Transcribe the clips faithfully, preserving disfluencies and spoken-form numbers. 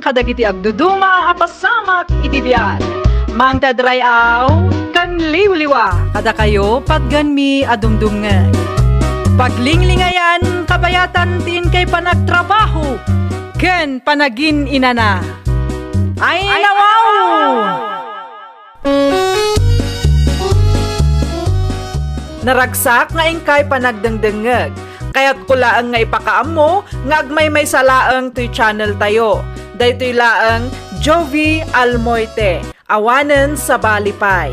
kadagiti agduduma a pasamak iti biag. Mangted ray-aw ken liwliwa. Kadakayo, patganmi a dumdumngeg. Paglinglingayan, kabayatan ti inkay panagtrabaho ken panagin-inana. Ay, nawaw! Naragsak nga inkay panagdengdengngeg. Kayatko laeng nga ipakaammo nga agmaymaysa laeng toy channel tayo. Daytoy laeng Jovie Almoite, awanen sabali pay.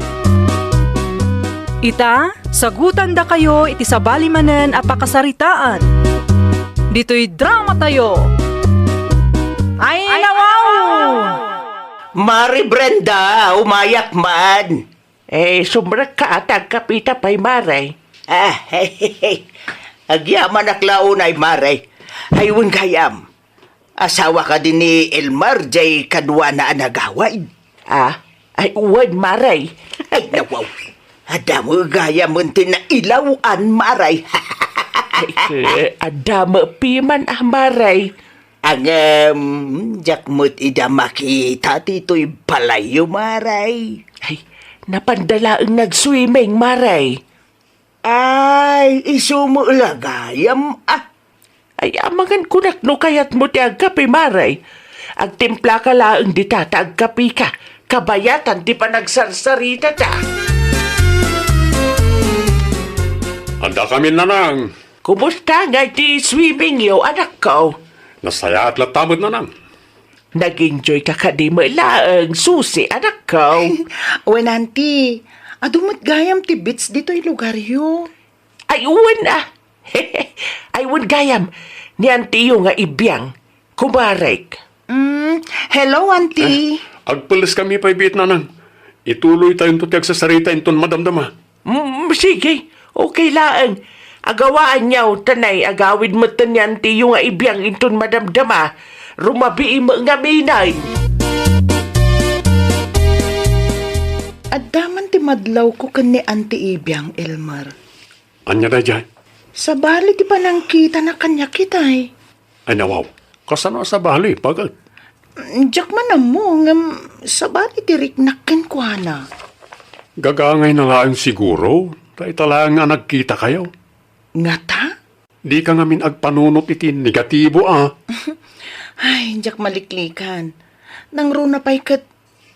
Ita, sagutandakayo iti sabali manen a pakasaritaan. Ditoy drama tayo. Ay, nawaw! Mari Brenda, umayak man. Eh, sumrekka a ti agkapita pay, Mare. Ah, agyamanak la unay, Mare. Ay, wen gayam. Asawa kadi ni Elmer jay kaduana a nagawid? Ah, ay, wen, Mare. Ay, nawaw. Adda met gayam ti nailaw-an, Mare. Ay, adda met piman, ah, Mare. Ngem, diak met ida makita ditoy balayyo, Mare. Ay, napanda laeng nag-swimming, Mare. Ay, isu met la gayam, ah. Ay, amangan kunak no kayatmo ti agkape, Mare. Agtimplaka laeng dita ta agkapeka. Kabayatan ti panagsarsaritata. Andakami, Nanang. Kumusta ngay ti swimmingyo, anakko? Nasayaat latta met, Nanang. Nag-enjoyka kadi met laeng, Susi, anakko? Wen, Auntie. Adu met gayam ti beach ditoy lugaryo. Ay, wen, ah. Ay, wen gayam. Ni auntie-yo nga ibiang. Kumarek. Mm, hello, Auntie. Eh, agpelleskami pay biit, Nanang. Ituloytayonto ti agsasarita inton madamdama. Mm, sige. Okay laeng. Agawaanyo, ta nay, agawid metten ni auntie-yo nga ibiang inton madamdama. Rumabii met ngamin. Adda man ti madlawko ken ni Auntie Ibiang, Elmer. Ania daydiay? Sabali ti panangkitana kaniak itay. Ay, nawaw. Kasano a sabali, baket? Diak man ammo, ngem sabali ti riknak kenkuana. Gagangayna laeng siguro, ta ita laeng a nagkitakayo. Ngata? Dika ngamin agpanunot iti negatibo, a. Ay, diak maliklikan. Nangruna pay ket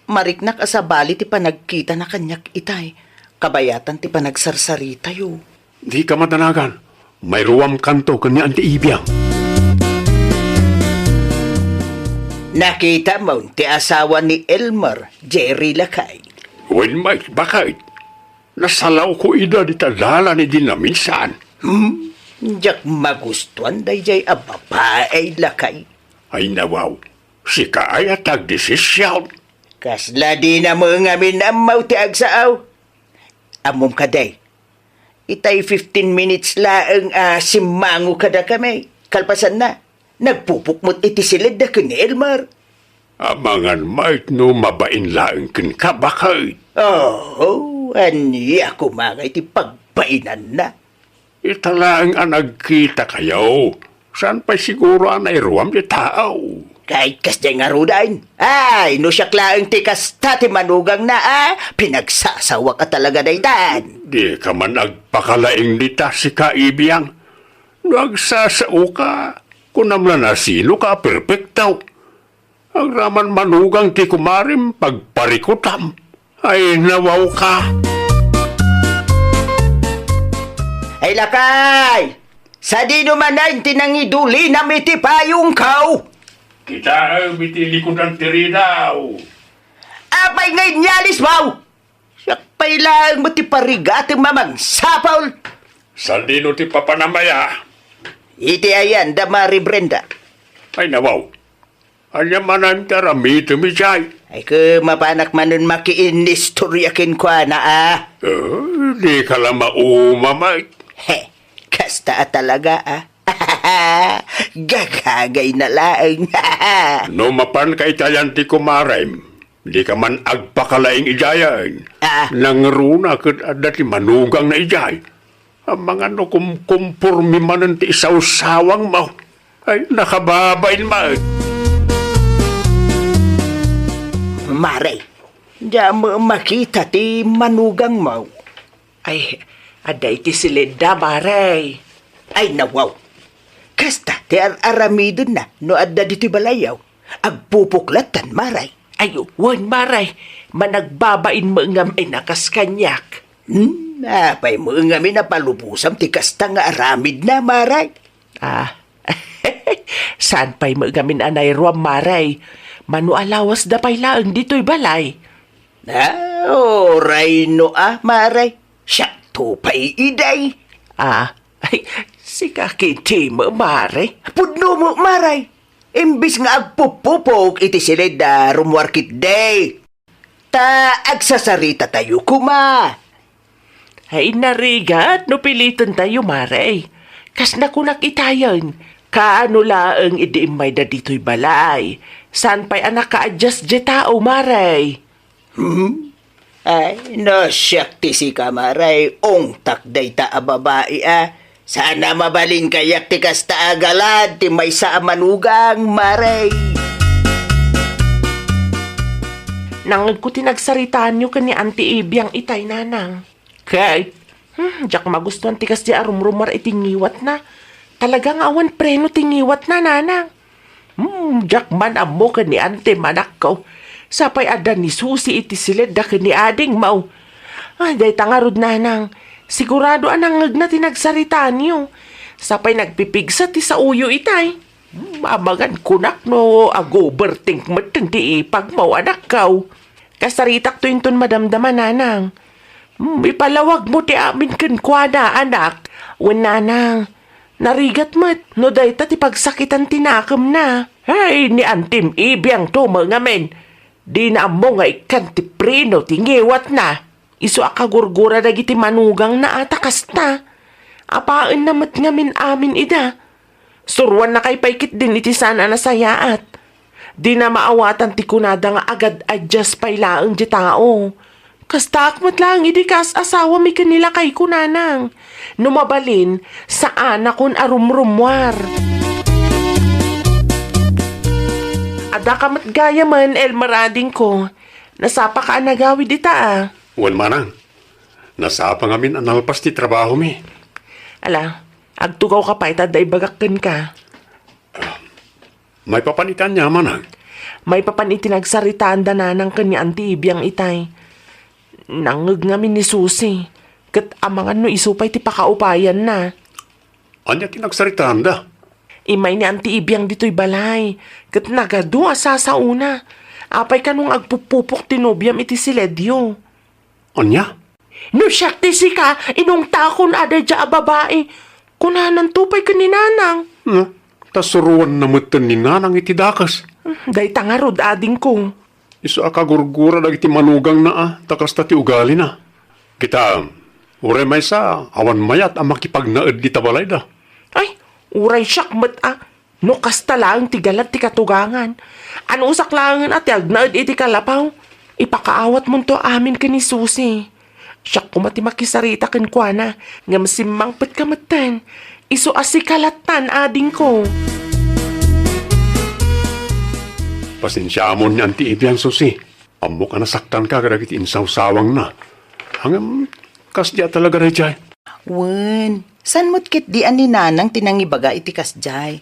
mariknak a sabali ti panagkitana kaniak itay, kabayatan ti panagsarsaritayo. Dika madanagan. Mairuamkanto ken ni Auntie Ibiang. Nakitam ti asawa ni Elmer, Jerry, lakay. Wen met, baket. Nasalawko ida dita dalan idi naminsan. Hmm? Diak magustuan daydiay a babai, lakay. Ay, nawaw. Sika aya ti agdesision. Kasla dina met ngamin ammo ti agsao. Ammom kadi, itay fifteen minutes laeng a simmango kadakami. Kalpasanna, nagpupukmot iti siled da ken ni Elmer. Amangan met no mabain laeng kenka, baket. Oo, ania koma ngay ti pagbainanna? Ita laeng a nagkitakayo, saan pay siguro a nairuam ti tao? Ket kasdiay ngaruden. Ay, no siak laeng ti kasta ti manugangna a pinagsasawak a talaga daytan. Dika man agpakalaing dita, sika, Ibiang. No agsasaoka, kunam la no sinoka a perpekto. Agraman manugang ti kumarem, pagparikutam. Ay, nawawka. Ay, lakay! Sadino manen ti nangidulinam iti payongko? Kitaem iti likudan ti ridaw. Apay nga inyalismo? Siak pay laeng met ti parigatem a mangsapul. Sadino ti papanam aya? Iti ayan da Mari Brenda. Ay, nawaw. Ania manen ti aramidem idiay? Ay, ket mapanak manen makiinnistoria kenkuana, a. Eh, dika la mauma met. He, kasta a talaga, a. Gagagayna laeng. No mapanka iti ayan ti kumarem, dika man agpakalaing idiayen. Ah. Nangruna ket adda ti manugangna idiay. Amangan no kumkumpormi manen ti isawsawangmo. Ay, nakababain met. Mare, diak met makita ti manugangmo. Ay, adda iti siledda, Mare. Ay, nawaw. Kasta ti ar-aramidenna no adda ditoy balayyo. Agpupok lattan, Mare. Ay, wen, Mare. Managbabain met ngamin a kas kaniak. Hmm, apay met ngamin a palubosam ti kasta nga aramidna, Mare? Ah, saan pay met ngamin a nairuam, Mare? Mano a lawasda pay laeng ditoy balay? Ah, uray no a, Mare. Siakto pay idi. Ah, ay, sika ketdi met, Mare. Pudno met, Mare. Imbes nga agpupupok iti siledda, rummuar ketdi. Ta agsasaritatayo koma. Ay, narigat no pilitentayo, Mare. Kas nakunak itayen, kaano laeng idi immayda ditoy balay? Saan pay a nakaadjust diay tao, Mare? Hmm? Ay, no siak ti sika, Mare, ungtak dayta a babai a. Saan a mabalin kaniak ti kasta a galad ti maysa a manugang, Mare. Nangngegko ti nagsaritaanyo ken ni Auntie Ibiang itay, Nanang. Kay, hmm, diak magustuan ti kasdi a rumrumuar iti ngiwatna. Talaga nga awan preno ti ngiwatna, Nanang. Hmm, diak man ammo ken ni Auntie, anakko. Sapay adda ni Susi iti siledda ken ni adingmo. Ay, dayta ngarud, Nanang. Sigurado a nangngegna ti nagsaritaanyo. Sapay nagpipigsa ti saoyo itay. Hmm, amangan kunak no ag-overthink metten ti ipagmo, anakko. Kasaritakto inton madamdama, Nanang. Hmm, ipalawagmo ti amin kenkuana, anak. Wen, Nanang. Narigat met no dayta ti pagsakitan ti nakemna. Ay, ni Antim Ibiang to met ngamin. Dina ammo nga ikkan ti preno ti ngiwatna. Isu a kagurgura dagiti manugangna a ta kasta. Apaenna met ngamin amin ida. Suruannakay pay ketdin iti saan a nasayaat. Dina maawatan ti kunada nga agad-adjust pay laeng ti tao. Kastaak met laeng idi kaas-asawami ken ni lakayko, Nanang. No mabalin, saanakon a rumrumuar. Addaka met gayamen, Elmer adingko. Nasapaka a nagawid ita a. Wen, Manang. Nasapa ngamin a nalpas ti trabahomi. Ala, agtugawka pay ta adda ibagak kenka. Maipapan iti ania, Manang? Maipapan iti nagsaritaanda Nanang ken ni Anti Ibiang itay. Nangngeg ngamin ni Susi, ket amangan no isu pay ti pakaupayanna. Ania ti nagsaritaanda? Immay ni Anti Ibiang ditoy balay, ket nagadu a sasaona. Apay kano nga agpupupok ti nobiam iti siledyo? Ania? No siak ti sika, inungtakon a daydiay a babai. Kunananto pay ken ni Nanang. Hmm, ta suroanna metten ni Nanang iti dakes. Hmm, dayta ngarud, adingko. Isu a kagurgura dagiti manugangna a ta kasta ti ugalina. Kita, uray maysa, awan mayat a makipagnaed dita balayda. Ay, uray siak met a. No kasta laeng ti galad ti katugangan, anusak laengen a ti agnaed iti kalapaw, ipakaawatmonto amin ken ni Susi. Siak koma ti makisarita kenkuana, ngem simmangpetka metten. Isu a sika lattan, adingko. Pasensiamon ni Anti Ibiang, Susi. Ammok a nasaktanka kadagiti insawsawangna. Ngem, kasdiay a talaga daydiay. Wen, saan met ketdi a ni Nanang ti nangibaga iti kasdiay?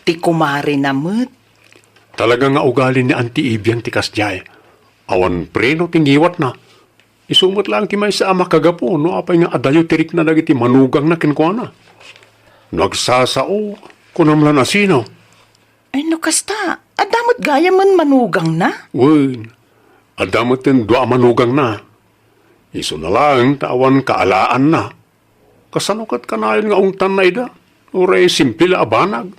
Ti kumarena met. Talaga nga ugali ni Anti Ibiang ti kasdiay. Awan preno ti ngiwatna. Isu met laeng ti maysa a makagapu no apay nga adayo ti rikna dagiti manugangna kenkuana. No agsasao, kunam la no asino. Ay, no kasta, adda met gayamen manugangna? Wen, adda metten dua a manugangna. Isuna laeng ta awan kaalaanna. Kasano ket kanayon nga ungtanna ida? Uray simple la a banag.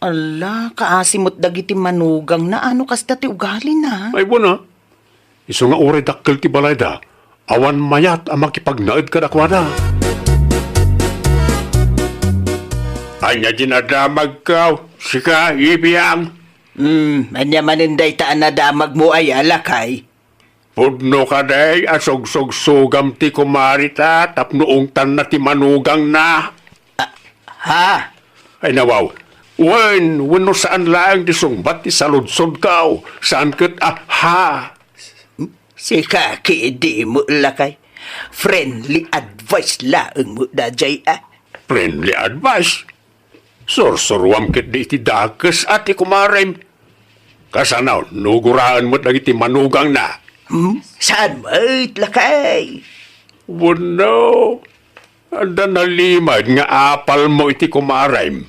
Ala, kaasi met dagiti manugangna a no kasta ti ugalina. Ay, wen a. Isu nga uray dakkel ti balayda, awan mayat a makipagnaed kadakuada. Ania ti nadamagko, sika, Ibiang? Hmm, ania manen dayta a nadamagmo aya, lakay? Pudno kadi a sugsugsugam ti kumareta tapno ungtanna ti manugangna? Ah, ha? Ay, nawaw. Wen, wenno saan laeng ti sungbat ti saludsodko. Saan ket a ha. Sika ketdi met, lakay. Friendly advice laeng met daydiay, a. Friendly advice? Sursuruam ketdi iti dakes a ti kumarem. Kasano no guraen met dagiti manugangna? Hmm? Saan met, lakay? Wenno, adda nalimed nga apalmo iti kumarem.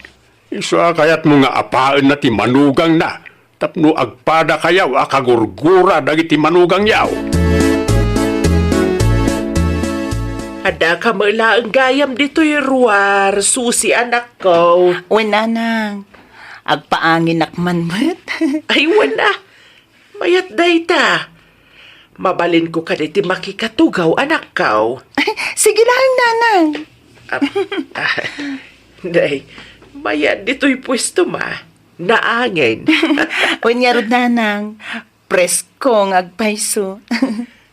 Isu a kayatmo nga apaenna ti manugangna tapno agpadakayaw a kagurgura dagiti manugangyaw. Adda ka met laeng gayam ditoy ruar, Susi, anakko. Wen, nanang. Agpaanginak man met. Ay, wen a. Mayat dayta. Mabalinko kadi ti makikatugaw, anakko. Sige laeng, nanang. Ah, ah, day, mayat ditoy puesto ma. Naangin. Wen ngarud, nanang. Presko nga agpayso.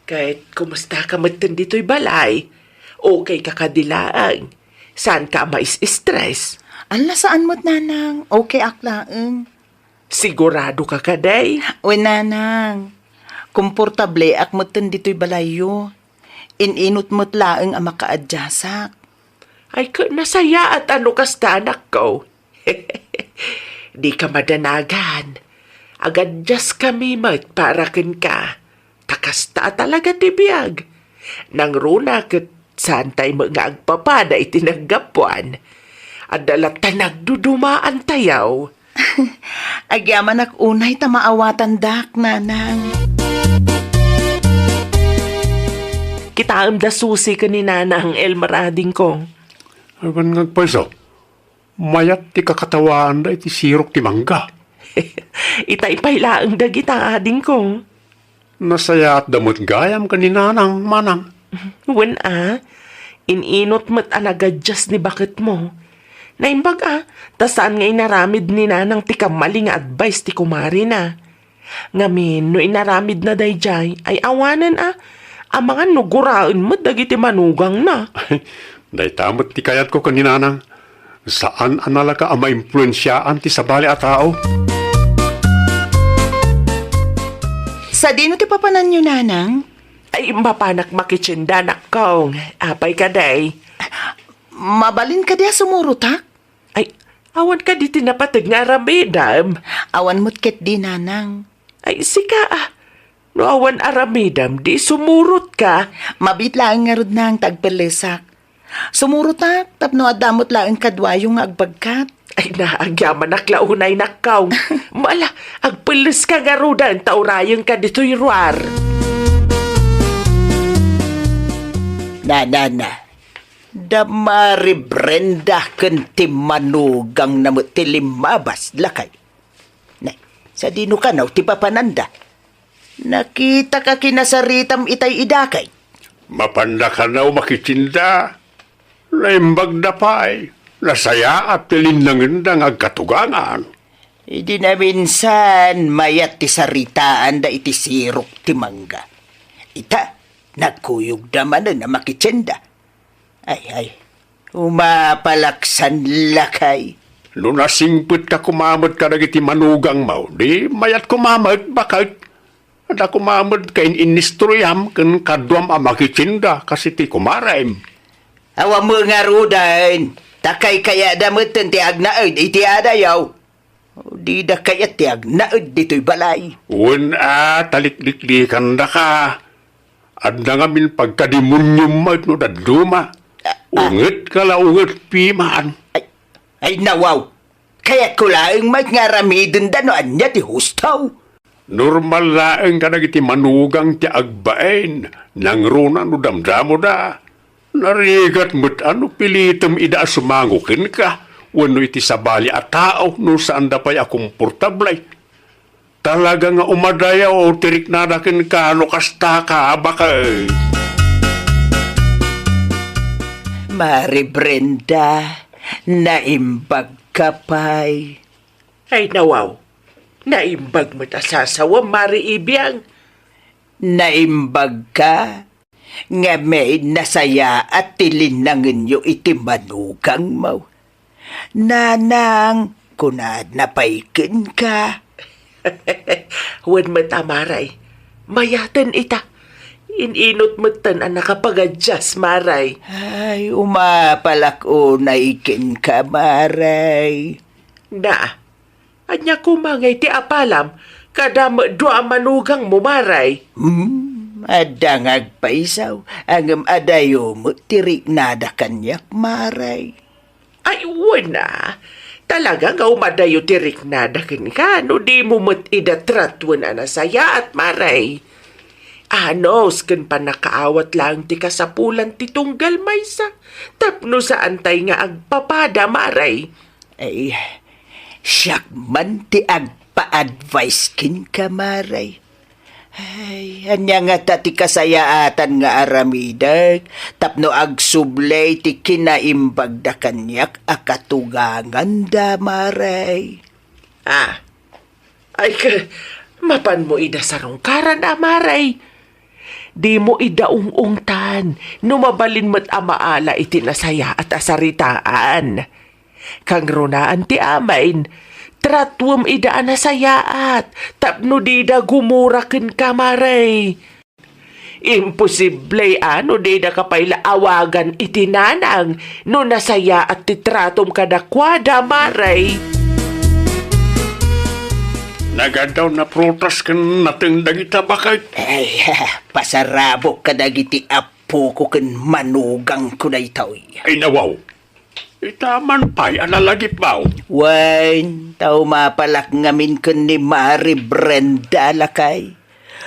Ket kumusta ka metten ditoy balay? Okay ka kadi laeng? Saan ka a mais-stress? Ala, saan met, nanang. Okay ak laeng. Sigurado ka kadi? Wen, nanang. Komportable ak metten ditoy balayyo. In-inot met laeng a makaadjasak. Ay, ket nasayaat a no kasta, anakko. Di ka madanagan. Agadjas kami met para kenka. Ta kasta a talaga ti biag. Nangruna ket saantay met nga agpapada iti naggapuan. Adda latta nagdudumaantayo. Agyamanak unay ta maawatandak, nanang. Kitaem da Susi ken ni Nanang Elmer, adingko. Awan nga agpayso. Mayat ti kakatawaanda iti sirok ti mangga. Itay pay laeng dagita, adingko. Nasayaatda met gayam ken ni Nanang, manang. Wen a, in-inot met a nagadjas ni baketmo. Naimbag a, ta saan nga inaramid ni Nanang ti kammali nga advice ti kumarina. Ngamin, no inaramidna daydiay, ay awanen a, amangan no guraen met dagiti manugangna. Dayta met ti kayatko ken ni Nanang. Saan a nalaka a maimpluensiaan ti sabali a tao. Sadino ti papananyo, Nanang? Ay, mapanak makitienda, anakko. Apay kadi? Mabalin kadi a sumurotak? Ay, awan kadi ti napateg nga aramidem? Awan met ketdi, Nanang. Ay, sika a. No awan aramidem, di sumurotka. Mabiit laeng ngarud, Nang, ta agpellesak. Sumurotak tapno adda met laeng kaduayo nga agbagkat. Ay, naagyamanak la unay, nakkaw. Mala, agpelleska ngaruden ta urayenka ditoy ruar. Na, na, na. Da Mari Brenda ken ti manugangna met ti limmabas, lakay. Ne, sadino kano ti papananda? Nakitaka kinasaritam itay idakay. Mapanda kano makitienda. Naimbagda pay. Nasayaat ti linnangenda nga agkatugangan. Idi naminsan, mayat ti saritaanda iti sirok ti mangga. Ita, nagkuyogda manen a makitienda. Ay, ay, umapalaksan, lakay. No nasingpetka koma met kadagiti manugangmo, di mayat koma met, baket. Adda koma met kain-inistoriam ken kaduam a makitienda kas iti kumarem. Awan met ngaruden, ta kaykayatda metten ti agnaed iti adayo. Dida kayat ti agnaed ditoy balay. Wen a, talikliklikandaka. Adda ngamin pagkademoniom met no dadduma. Ah, ah. Ungetka la unget piman. Ay, ay, nawaw. Kayatko laeng met nga aramidenda no ania ti husto. Normal laeng kadagiti manugang ti agbain, nangruna no damdamoda. Narigat met a no pilitem ida a sumango kenka wenno iti sabali a tao no saanda pay a komportable. Talaga nga umadayaw ti riknada kenka no kasta ka, baket. Mari Brenda, naimbag ka pay. Ay, nawaw. Naimbag met a sasawam, Mari Ibiang. Naimbag ka? Ngamin, nasayaat ti linnangenyo iti manugangmo. Nanang, kunana pay kenka. Wen met a, Mari. Mayaten ita. In-inut metten a nakapagadjust, Maray. Ay, umapalak unay kenka, Maray. Na, ania koma ngay ti apalam, kada met dua a manugangmo, Maray? Hmm, adda nga agpaysaw, ngem adayo met ti riknada kaniak, Maray. Ay, wen a. Talaga nga umadayo ti riknada kenka no dimo met ida tratuen a nasayaat, Maray. Anus ken pannakaawat laeng ti kasapulan ti tunggal maysa tapno saantay nga agpapada, Maray. Ay, siak man ti agpa-advise kenka, Maray. Ay, ania ngata ti kasayaatan nga aramidek tapno agsubli ti kinaimbagda kaniak a katuganganda, Maray? Ah, ay, ka, mapanmo ida sarungkaran, a, Maray. Dimo ida ung-ungtan no mabalin met a maala iti nasayaat a saritaan. Kangrunaan ti amin, tratuem ida a nasayaat tapno dida gumura kenka, Maray. Imposible a no didaka pay la awagan iti nanang no nasayaat ti tratom kadakuada, Maray. Nagaddaw na prutas ken nateng dagita baket. Ay, pasarabok kadagiti apoko ken manugangko daytoy. Ay, nawaw. Ita man pay a nalagipbaw. Wen, ta umapalak ngamin ken ni Mari Brenda, lakay.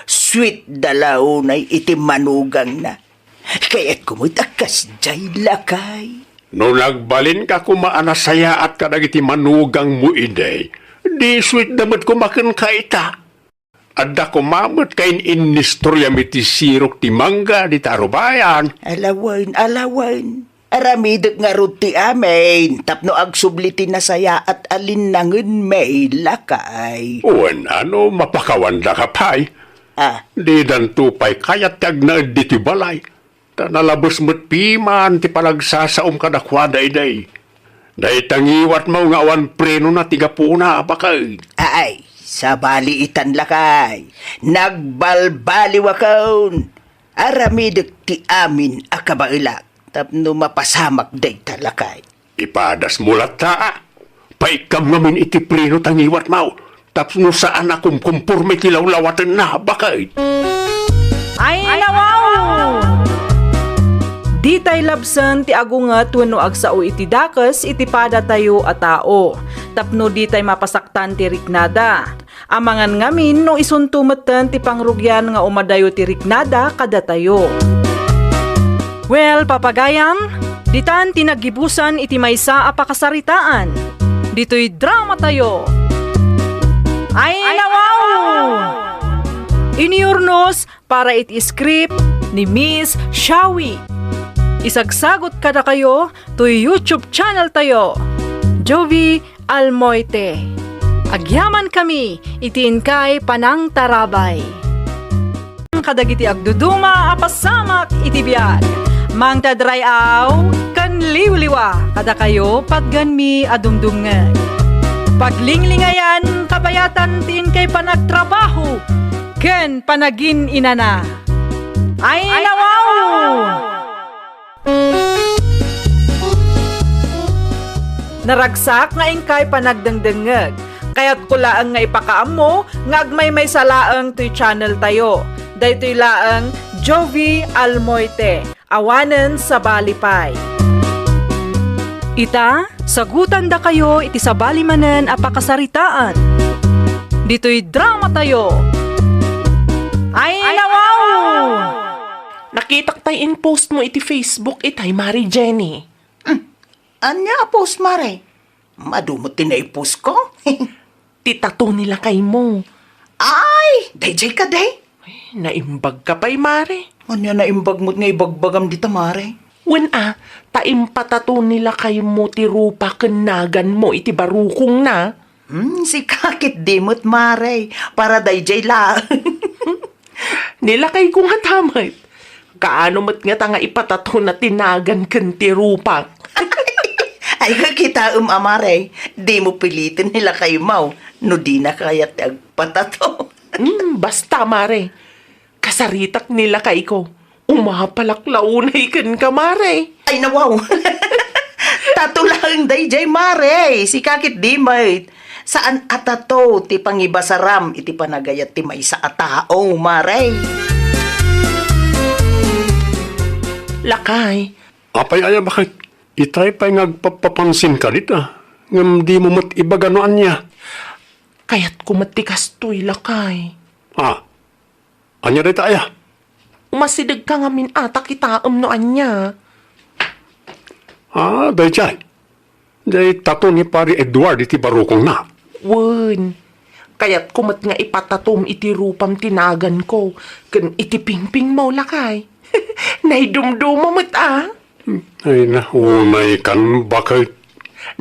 Sweet da la unay iti manugangna. Kayatko met a kasdiay, lakay. No nagbalinka koma a nasayaat kadagiti manugangmo idi, di sweet da met koma kenka ita. Adda koma met kain-innistoriam iti sirok ti mangga dita rubayan. Alawen, alawen. Aramidek ngarud ti amin tapno agsubli ti nasayaat a linnangenmi, lakay. Wen, a no mapakawandaka pay. Ah. Didanto pay kayat ti agnaed ditoy balay. Ta nalabes met piman ti panagsasaom kadakuada idi. Dayta ngiwatmo nga awan prenona ti gapuna a baket. Ay, sabali itan, lakay. Nagbalbaliwakon. Aramidek ti amin a kabaelak tapno mapasamak dayta, lakay. Ipadasmo latta, a. Paikkam ngamin iti preno ta ngiwatmo, tapno saan a kumkomporme ti lawlawatenna, baket. Ay, nawaw! Ditay labsen ti agunget wenno agsao iti dakes iti padatayo a tao, tapno ditay mapasaktan ti riknada. Amangan ngamin no isunto metten ti pangrugian nga umadayo ti riknada kadatayo. Well, papagayam, ditan ti naggibusan iti maysa a pakasaritaan. Ditoy dramatayo. Ay, nawaw! Iniurnos para iti script ni Miss Shawi. Isagsagot kadakayo toy YouTube channel tayo, Jovi Almoite. Agyamankami iti inkay panangtarabay. Kadagiti agduduma a pasamak iti biag, mangted ray-aw ken liwliwa kadakayo patgenmi a dumdumngeg. Paglinglingayan, kabayatan ti inkay panagtrabaho ken panagin-inana. Ay, nawaw! Naragsak nga inkay panagdengdengngeg. Kayatko laeng nga ipakaammo nga agmaymaysa laeng toy channel tayo. Daytoy laeng Jovi Almoite, awanen sabali pay. Ita, sagutandakayo iti sabali manen a pakasaritaan. Ditoy dramatayo. Ay, nawaw! Nakitak tay in-post mo iti Facebook itay, Mari Jenny. Hmm. Ania a post, Mare? Madu met ti nai-post ko. Ti tattoo ni lakay mo. Ay, daydiay kadi? Ay, naimbag ka pay, Mare. Ania naimbag met nga ibagbagam dita, Mare? Wen a, ta impatattoo ni lakay mo ti rupa ken nagan mo iti barukongna. Hmm, sika ket di met, Mare. Para daydiay laeng. Ni lakay ko ngata met. Kaano met ngata nga ipatattoo na ti nagan ken ti rupak? Ay, kakitaem a, Mare. Di mo piliten ni lakay mo no dina kayat ti agpatattoo. Hmm, basta, Mare. Ka Saritak ni lakayko. Umapalak la unay kenka, Mare. Ay, nawaw. Tato laeng dayjay, Mare. Sika ket di met. Saan a tato ti pangibasaram iti panagayat ti maysa a tao, Mare. Lakay. Apay aya, baket? Itay pay nga agpappapansin ka dita, ngem di mo met ibaga no ania. Kayatko met ti kastoy, lakay. Ah, ania dayta aya? Umasidegka ngamin a ta kitaem no ania. Ah, dayjay. Jay tato ni Pari Edward iti barukongna. Wen, kayatko met nga ipatatom iti rupam ti naganko ken iti pingpingmo, lakay. Naidumduma met a. Ay na, unay kan, baket.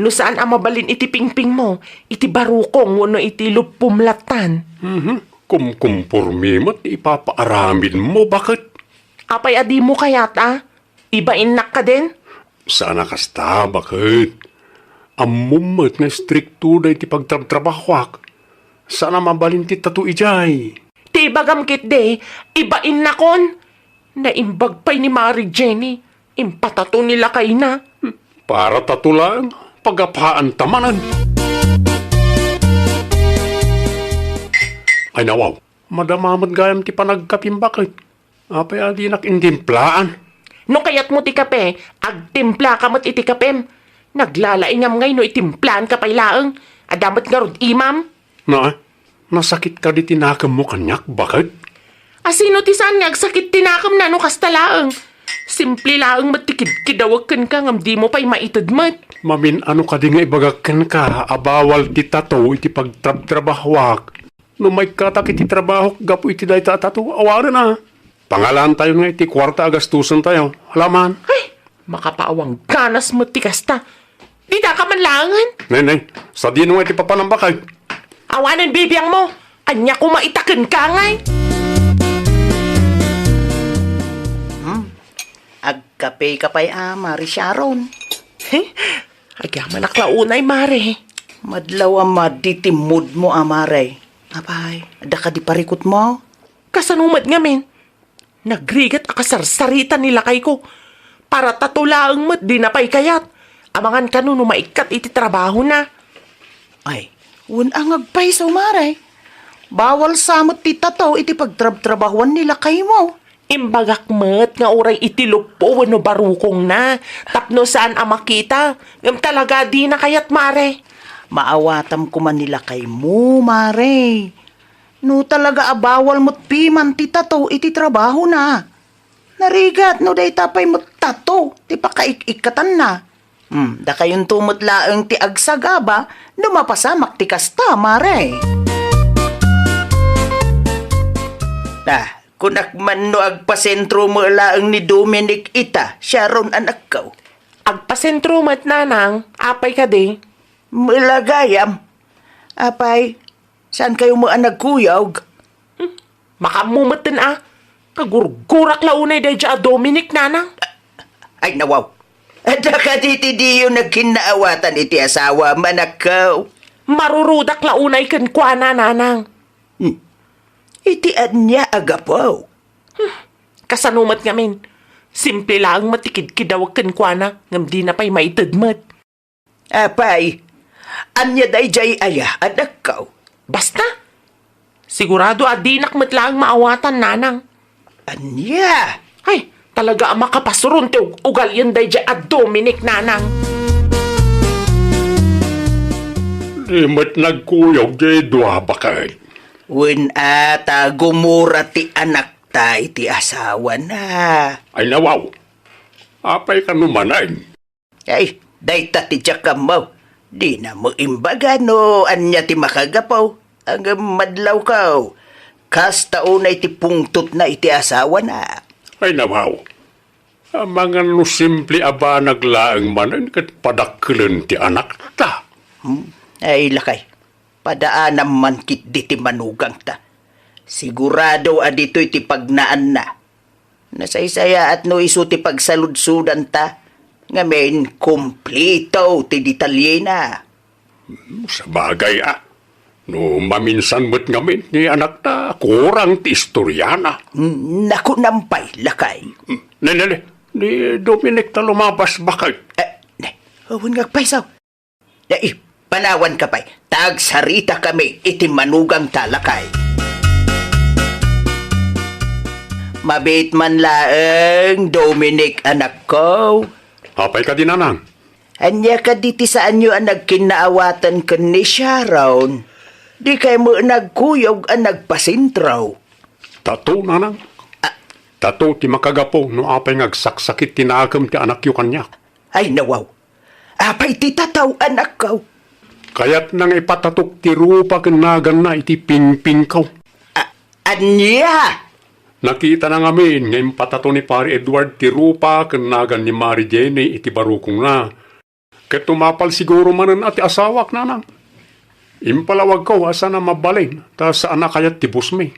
No saan a mabalin iti pingpingmo, iti barukong wenno iti luppom lattan. Mhm. Kumkumpormi met ti ipapaaramidmo, baket. Apay a dimo kayat a? Ibainnak kadin? Saan a kasta, baket. Ammom met nga istrikto daydi pagtrabtrabahoak. Saan a mabalin ti tato idiay. Ti ibagam ketdi, ibainnakon. Naimbag pay ni Mari Jenny. Impatato ni lakayna. Para tato laeng, pagapaanta manen. Ay nawaw, madama met gayam ti panagkapim, baket. Apay a dinak intimplaan? No kayatmo ti kape, agtimplaka met iti kapem. Naglalaingam ngay no itimplaanka pay laeng. Adda met ngarud imam. Na, nasakit kadi ti nakemmo kaniak, baket? A sino ti saan nga agsakit ti nakemna no kasta laeng? Simple laeng met ti kidkidawek kenka ngem dimo pay maited met. Mamin-ano kadi nga ibagak kenka a bawal ti tato iti pagtrabtrabahoak? No maikkatak iti trabahok gapu iti dayta a tato, awanen a. Pangalaantayon nga iti kuarta a gastusentayo. Alaman. Ay, makapaawang ganas met ti kasta. Didaka man laengen. Neng, neng, sadino nga iti papanambakay? Awanen bibiangmo. Ania koma ita kenka ngay? Hmm. Agkapeka pay a, Mari Sharon? He? Agyamanak la unay, Mare. Madlaw a madi ti moodmo a, Mare. Apay, adda kadi parikutmo? Kasano met ngamin? Nagrigat a kasarsarita ni lakayko. Para tato laeng met dina pay kayat. Amangan kano no maikkat iti trabahona. Ay, wen a nga agpayso, Mare. Bawal sa met ti tato iti pagtrabtrabahuan ni lakaymo. Imbagak met nga uray iti luppo wenno barukongna tapno saan a makita. Ngem talaga dina kayat, Mare. Maawatam koma ni lakaymo, Mare. No talaga a bawal met piman ti tato iti trabahona. Narigat no dayta pay met tato ti pakaik-ikkatanna. Hmm, dakayonto met laeng ti agsagaba no mapasamak ti kasta, Mare. Ah, kunak man no agpasentro met laeng ni Dominic ita, Sharon, anakko. Agpasentro met, nanang, apay kadi? Mela gayam. Apay, saankayo met a nagkuyog? Hmm, makaammo metten a. Kagurgurak la unay daydiay a Dominic, nanang. Ay, nawaw. Adda kadi ti diyo nagkinnaawatan iti asawa, manakkaw? Marurudak la unay kenkuana, nanang. Hmm. Iti ania a gapu? Hmm. Kasano met ngamin? Simple laeng met ti kidkidawek kenkuana, ngem dina pay maited met. Apay, ania daydiay aya, anakko? Basta! Sigurado a dinak met laeng maawatan, nanang. Ania? Ay, talaga a makapasuron ti ug-, ugalian daydiay a Dominic, nanang. Di met nagkuyog diay dua, baket. Wen a ta gumura ti anakta iti asawana. Ay, nawaw. Apay kano manen? Ay, dayta ti diak ammo. Dina met imbaga no ania ti makagapu. Ngem madlawko. Kasta unay ti pungtotna iti asawana. Ay, nawaw. Amangan no simple a banag laeng manen ket padakkelen ti anakta. Hmm? Ay, lakay. Padaanam man ketdi ti manugangta. Sigurado a ditoy ti pagnaanna. Nasaysayaat no isu ti pagsaludsodanta, ngamin, kumplito ti detalyena. Hmm, sabagay a. No maminsan met ngamin ni anakta, kurang ti istoriana. Mm, nakunam pay, lakay. Ne, ne, ne. Ni Dominic ta lumabas baket. Eh, ne. Awan nga agpayso. Dai, panawanka pay. Ta agsaritakami iti manugangta, lakay. Mabiit man laeng, Dominic, anakko. Apay kadi, nanang? Ania kadi ti saanyo a nagkinnaawatan ken ni Sharon? Dikay met nagkuyog a nagpasentro? Tato, nanang. Ah. Tato ti makagapu no apay nga agsaksakit ti nakem ti anakyo kaniak. Ay, nawaw. Apay ti tato, anakko? Kayatna nga ipatatok ti rupa ken naganna iti pingpingko. A-, ania? Nakitana ngamin nga impatato ni Pari Edward ti rupa ken nagan ni Mari Jenny iti barukongna. Ket tumapal siguro manen a ti asawak, nanang. Impalawagko a saan a mabalin, ta saan a kayat ti busmi.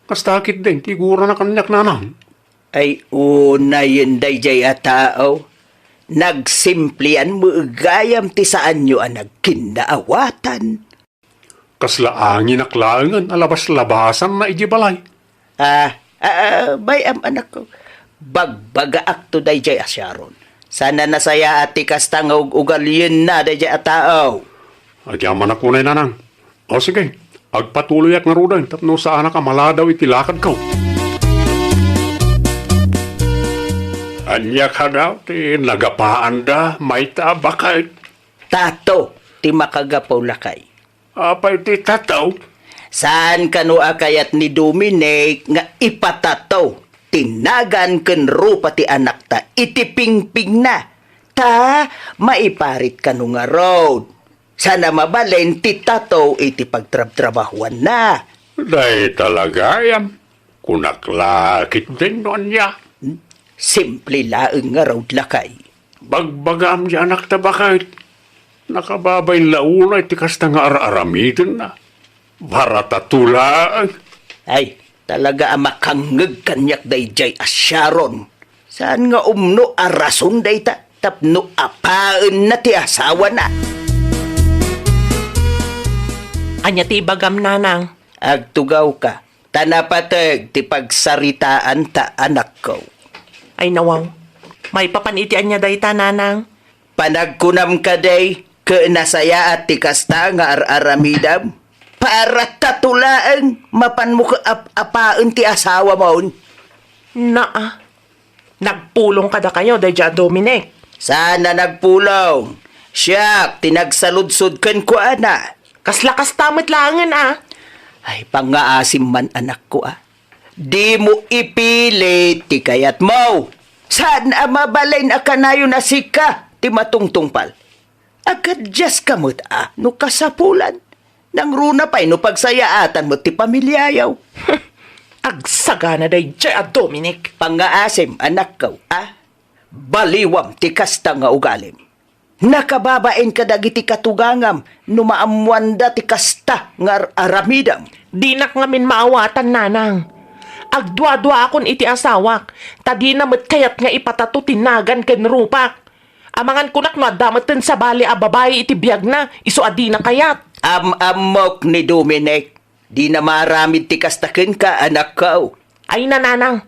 Kasta ketdin ti igurana kaniak, nanang. Ay, unayen daydiay a tao. Nagsimplian met gayam ti saanyo a nagkinnaawatan. Kasla anginak laengen a labas-labasanna idiay balay. Ah, ah, ah, bay-am, anakko. Bagbagaakto daydiay a Sharon. Saan a nasayaat ti kasta nga ug-ugalienna daydiay a tao. Agyamanak unay, nanang. O sige, agpatuloyak ngaruden tapno saanak a maladaw iti lakadko. Ania kada ti nagapaanda, mayta a baket? Tato ti makagapu, lakay. Apay ti tato? Saan kano a kayat ni Dominic nga ipatato ti nagan ken rupa ti anakta iti pingpingna? Ta maiparit kano ngarud. Saan a mabalin ti tato iti pagtrabtrabahuanna. Dayta la gayam. Kunak la ketdin no ania. Hmm? Simple laeng ngarud, lakay. Bagbagam ti anakta, baket. Nakababain la unay ti kasta nga ar-aramidenna. Baratato laeng. Ay, talaga a makangngeg kaniak daydiay a Sharon. Saan nga umno a rason dayta tapno apaenna ti asawana? Ania ti ibagam, nanang? Agtugawka, ta napateg ti pagsaritaanta, anakko. Ay, nawaw. Maipapan iti ania dayta, nanang? Panagkunam kadi, ket nasayaat ti kasta nga ar-aramidam? Baratato laeng, mapanmo ket ap-apaen ti asawamon. Naa. Nagpulong kadakayo daydiay a Dominic? Saan a nagpulong. Siak ti nagsaludsod kenkuana. Kasla kasta met laengen a. Ay, pangngaasim man, anakko a. Dimo ipilit ti kayatmo. Saan a mabalin a kanayon a sika ti matungtungpal. Agkadiaska met a no kasapulan. Nangruna pay no pagsayaatan met ti pamiliayo. Agsagana daydiay a Dominic. Pangngaasim, anakko a. Baliwam ti kasta nga ugalim. Nakababain kadagiti katugangam no maammoanda ti kasta nga ar-aramidam. Dinak ngamin maawatan, nanang. Agduaduaakon iti asawak, ta dina met kayat nga ipatato ti nagan ken rupak. Amangan kunak no adda metten sabali a babai iti biagna, isu a dina kayat. Am-ammok ni Dominic. Dina maaramid ti kasta kenka, anakko. Ay, nanang.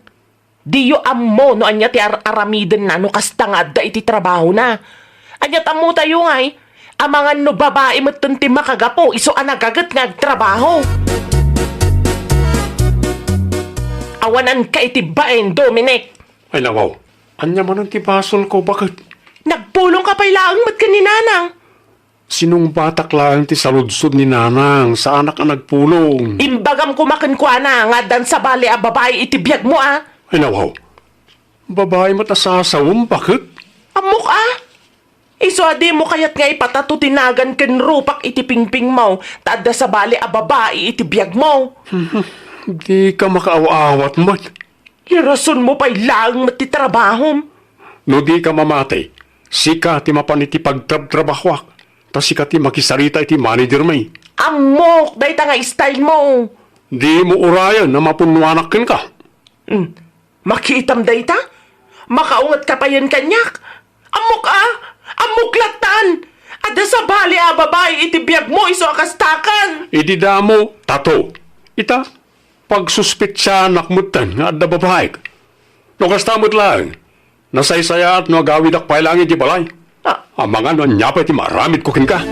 Diyo ammo no ania ti ar-aramidenna no kasta nga adda iti trabahona. Ania ti ammotayo ngay? Amangan no babai metten ti makagapu isu a nagaget nga agtrabaho. Awananka iti bain, Dominic. Ay, nawaw. Ania manen ti basolko, baket? Nagpulongka pay laeng met ken ni nanang. Sinungbatak laeng ti saludsod ni nanang, saanak a nagpulong. Imbagam koma kenkuana nga addan sabali a babai iti biagmo a. Ay, nawaw. Babai met a sasawem, baket? Ammok a. Isu a dimo kayat nga ipatato ti nagan ken rupak iti pingpingmo, ta adda sabali a babai iti biagmo. Dika makaaw-awat met. Irasonmo pay laeng met ti trabahom. No dika mamati, sika ti mapan iti pagtrabtrabahoak, ta sika ti makisarita iti managermi. Ammok dayta nga stylemo. Dimo urayen a mapunnoanak kenka. Hmm. Makitam dayta? Makaungetka payen kaniak? Ammok a! Ammok lattan! Adda sabali a babai iti biagmo isu a kastakan. Idi damo, tato. Ita, pagsuspetsanak metten nga adda babaik. No kasta met laeng, nasaysayaat no agawidak pay laeng iti balay. Ah. Amangan no ania pay ti maaramidko kenka.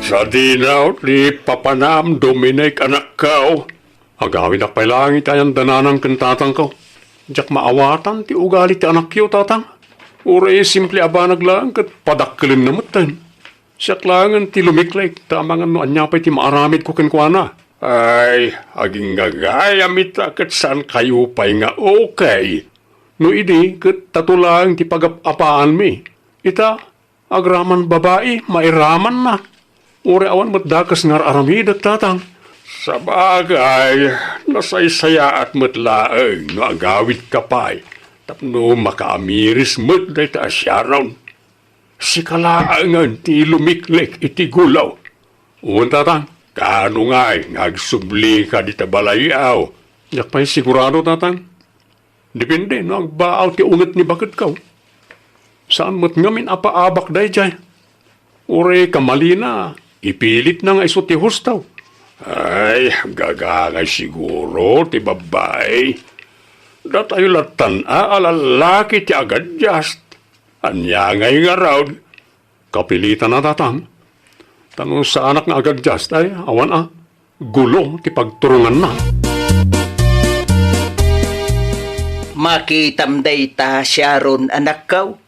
Sadino ti papanam, Dominic, anakko. Agawidak pay laeng iti ayan da nanang ken tatangko. Diak maawatan ti ugali ti anakyo, tatang. Uray simple a banag laeng ket padakkelenna metten. Siak laengen ti lumiklek, ta amangan no ania pay ti maaramidko kenkuana. Ay, aginggagayam ita ket saan kayo pay nga okay. No idi, ket tato laeng ti pagap-apaanmi. Ita, agraman babai, mairamanna. Uray awan met dakes nga ar-aramidek, tatang. Sabagay, nasaysayaat met laeng no agawidka pay tapno makaamiris met dayta a Sharon. Sika laengen ti lumiklek iti gulo. Wen, tatang. Kaano ngay nga agsublika dita balay, aw? Diak pay sigurado, tatang. Depende no agbaaw ti unget ni baketko. Saan met ngamin a paabak daydiay. Uray kamalina, ipilitna nga isu ti husto. Ay, gagangay siguro ti babbai. Datayo lattan a lallaki ti agadjust. Ania ngay ngarud? Kapilitan a, tatang. Ta no saanak nga agadjust, ay, awan a. Gulo ti pagturonganna. Makitam dayta, Sharon, anakko.